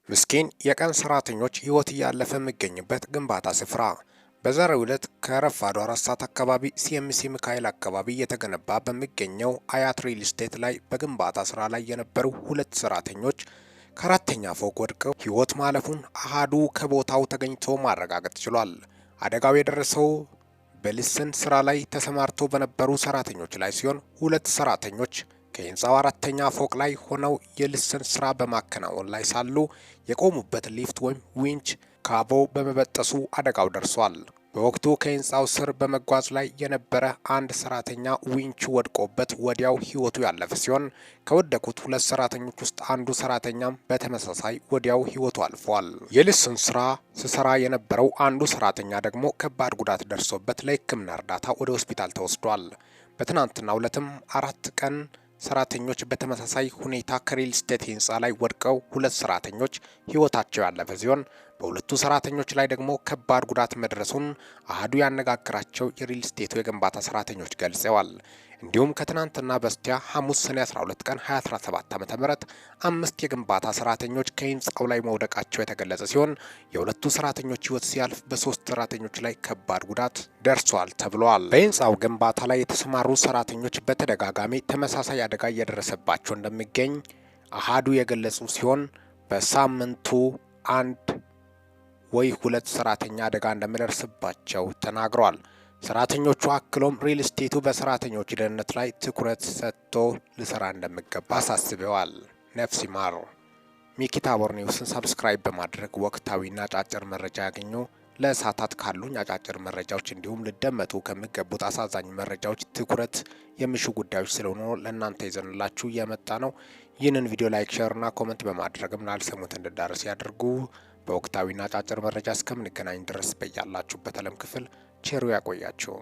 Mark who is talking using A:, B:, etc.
A: ምስኪን የቀን ሰራተኞች ህይወት እያለፈ የሚገኝበት ግንባታ ስፍራ። በዛሬው ዕለት ከረፋዱ 4 ሰዓት አካባቢ ሲኤምሲ ሚካኤል አካባቢ እየተገነባ በሚገኘው አያት ሪል ስቴት ላይ በግንባታ ስራ ላይ የነበሩ ሁለት ሰራተኞች ከአራተኛ ፎቅ ወድቀው ህይወት ማለፉን አሃዱ ከቦታው ተገኝቶ ማረጋገጥ ችሏል። አደጋው የደረሰው በልስን ስራ ላይ ተሰማርቶ በነበሩ ሰራተኞች ላይ ሲሆን፣ ሁለት ሰራተኞች ከህንፃው አራተኛ ፎቅ ላይ ሆነው የልስን ስራ በማከናወን ላይ ሳሉ የቆሙበት ሊፍት ወይም ዊንች ካቦ በመበጠሱ አደጋው ደርሷል። በወቅቱ ከህንፃው ስር በመጓዝ ላይ የነበረ አንድ ሰራተኛ ዊንቹ ወድቆበት ወዲያው ህይወቱ ያለፈ ሲሆን፣ ከወደቁት ሁለት ሰራተኞች ውስጥ አንዱ ሰራተኛም በተመሳሳይ ወዲያው ህይወቱ አልፏል። የልስን ስራ ሲሰራ የነበረው አንዱ ሰራተኛ ደግሞ ከባድ ጉዳት ደርሶበት ለሕክምና እርዳታ ወደ ሆስፒታል ተወስዷል። በትናንትናው ዕለትም አራት ቀን ሰራተኞች በተመሳሳይ ሁኔታ ከሪል ስቴት ህንፃ ላይ ወድቀው ሁለት ሰራተኞች ህይወታቸው ያለፈ ሲሆን፣ በሁለቱ ሰራተኞች ላይ ደግሞ ከባድ ጉዳት መድረሱን አህዱ ያነጋገራቸው የሪል ስቴቱ የግንባታ ሰራተኞች ገልጸዋል። እንዲሁም ከትናንትና በስቲያ ሐሙስ ሰኔ 12 ቀን 2017 ዓ.ም አምስት የግንባታ ሰራተኞች ከህንፃው ላይ መውደቃቸው የተገለጸ ሲሆን፣ የሁለቱ ሰራተኞች ህይወት ሲያልፍ በሶስት ሰራተኞች ላይ ከባድ ጉዳት ደርሷል ተብሏል። በህንፃው ግንባታ ላይ የተሰማሩ ሰራተኞች በተደጋጋሚ ተመሳሳይ አደጋ እየደረሰባቸው እንደሚገኝ አሃዱ የገለጹ ሲሆን፣ በሳምንቱ አንድ ወይ ሁለት ሰራተኛ አደጋ እንደሚደርስባቸው ተናግሯል። ሰራተኞቹ አክሎም ሪል ስቴቱ በሰራተኞች ደህንነት ላይ ትኩረት ሰጥቶ ሊሰራ እንደሚገባ አሳስበዋል። ነፍስ ይማር። ሚኪ ታቦር ኒውስን subscribe በማድረግ ወቅታዊና አጫጭር መረጃ ያገኙ። ለእሳታት ካሉኝ አጫጭር መረጃዎች እንዲሁም ሊደመጡ ከሚገቡት አሳዛኝ መረጃዎች ትኩረት የሚሹ ጉዳዮች ስለሆኑ ለእናንተ ይዘንላችሁ የመጣ ነው። ይህንን ቪዲዮ like፣ share ና comment በማድረግም ላልሰሙት እንዲዳረስ ያድርጉ። በወቅታዊና አጫጭር መረጃ እስከምንገናኝ ድረስ በያላችሁበት ዓለም ክፍል ቸሩ ያቆያችሁ።